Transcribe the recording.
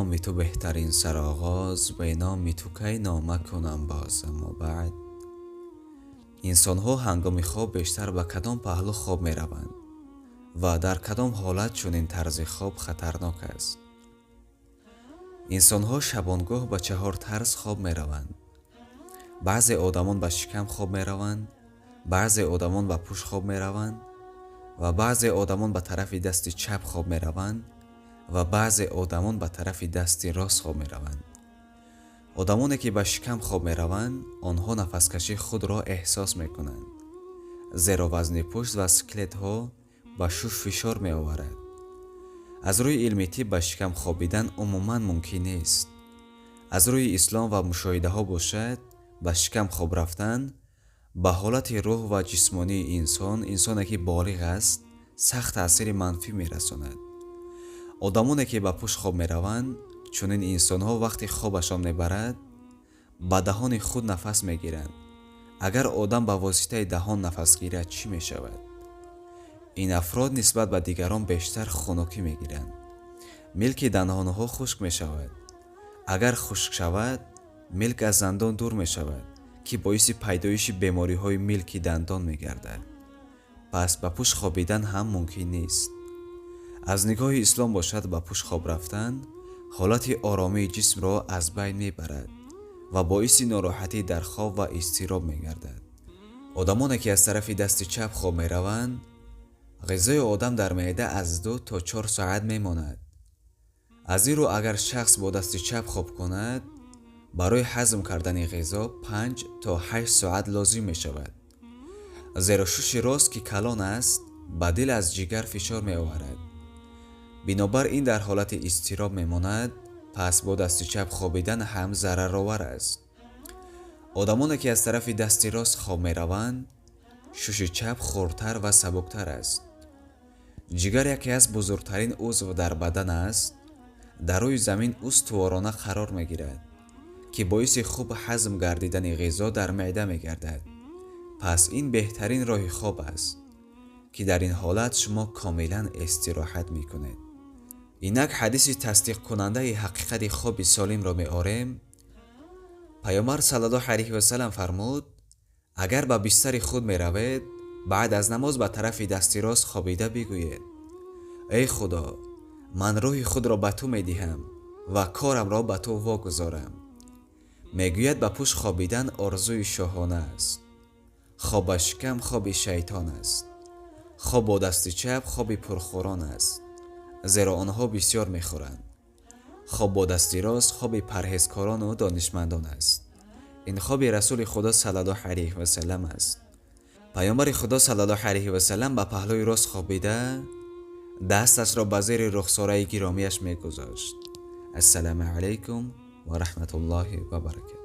Номи ту беҳтарин сароғоз, бе номи ту кай нома кунам боз. Аммо баъд, инсонҳо ҳангоми хоб бештар ба кадом паҳлӯ хоб мераванд ва дар кадом ҳолат чунин тарзи хоб хатарнок аст? Инсонҳо шабонгоҳ ба чаҳор тарз хоб мераванд. Баъзе одамон ба шикам хоб мераванд, баъзе одамон ба пушт хоб мераванд ва баъзе одамон ба тарафи дасти чап хоб мераванд ва баъзе одамон ба тарафи дасти рост хоб мераванд. Одамоне, ки ба шикам хоб мераванд, онҳо нафаскашии худро эҳсос мекунанд, зеро вазни пушт ва скелетҳо ба шуш фишор меоварад. Аз рӯи илми тиб ба шикам хобидан умуман мумкин нест. Аз рӯи ислом ва мушоҳидаҳо бошад, ба шикам хоб рафтан ба ҳолати рӯҳ ва ҷисмонии инсон, инсоне ки болиғ аст, сахт таъсири манфӣ мерасонад. Одамоне, ки ба пушт хоб мераванд, чунин инсонҳо вақти хобашон мебарад, ба даҳони худ нафас мегиранд. Агар одам ба воситаи даҳон нафас гирад, чӣ мешавад? Ин афрод нисбат ба дигарон бештар хунукӣ мегиранд. Милки дандонҳо хушк мешавад. Агар хушк шавад, милк аз дандон дур мешавад, ки боиси пайдоиши бемориҳои милки дандон мегардад. Пас ба пушт хобидан ҳам мумкин нест. Аз нигоҳи ислом бошад, ба пушт хоб рафтан ҳолати оромии ҷисмро аз байн мебарад ва боиси нороҳатӣ дар хоб ва изтироб мегардад. Одамоне, ки аз тарафи дасти чап хоб мераванд, ғизои одам дар меъда аз 2 то 4 соат мемонад. Аз ин рӯ, агар шахс бо дасти чап хоб кунад, барои ҳазм кардани ғизо 5 то 8 соат лозим мешавад, зеро шуши рост, ки калон аст, ба дил аз ҷигар фишор меоварад. Бинобар ин дар ҳолати изтироб мемонад. Пас бо дасти чап хобидан ҳам зараровар аст. Одамоне, ки аз тарафи дасти рост хоб мераванд, шуши чап хурдтар ва сабуктар аст. Ҷигар яке аз бузургтарин узв дар бадан аст. Дар рӯи замин устуворона қарор мегирад, ки боиси хуб ҳазм гардидани ғизо дар меъда мегардад. Пас ин беҳтарин роҳи хоб аст, ки дар ин ҳолат шумо комилан истироҳат мекунед. Инак ҳадиси тасдиқкунандаи ҳақиқати хоби солимро меорем. Паёмбар саллаллоҳу алайҳи васалам фармуд: «Агар ба бистари худ меравед, баъд аз намоз ба тарафи дасти рост хобида бигӯед: эй Худо, ман рӯҳи худро ба ту медиҳам ва корамро ба ту вогузорам». Мегӯяд, ба пушт хобидан орзуи шоҳона аст. Хоб ба шикам хоби шайтон аст. Хоб бо дасти чап хоби пурхӯрон аст, зеро онҳо бисёр мехӯранд. Хоб бо дасти рост хоби парҳезкорону донишмандон аст. Ин хоби Расули Худо саллаллоҳу алайҳи васалам аст. Паёмбари Худо саллаллоҳу алайҳи васалам ба паҳлӯи рост хобида, дасташро ба зери рухсораи гиромиаш мегузошт. Ассалому алайкум ва раҳматуллоҳи ва баракатуҳ.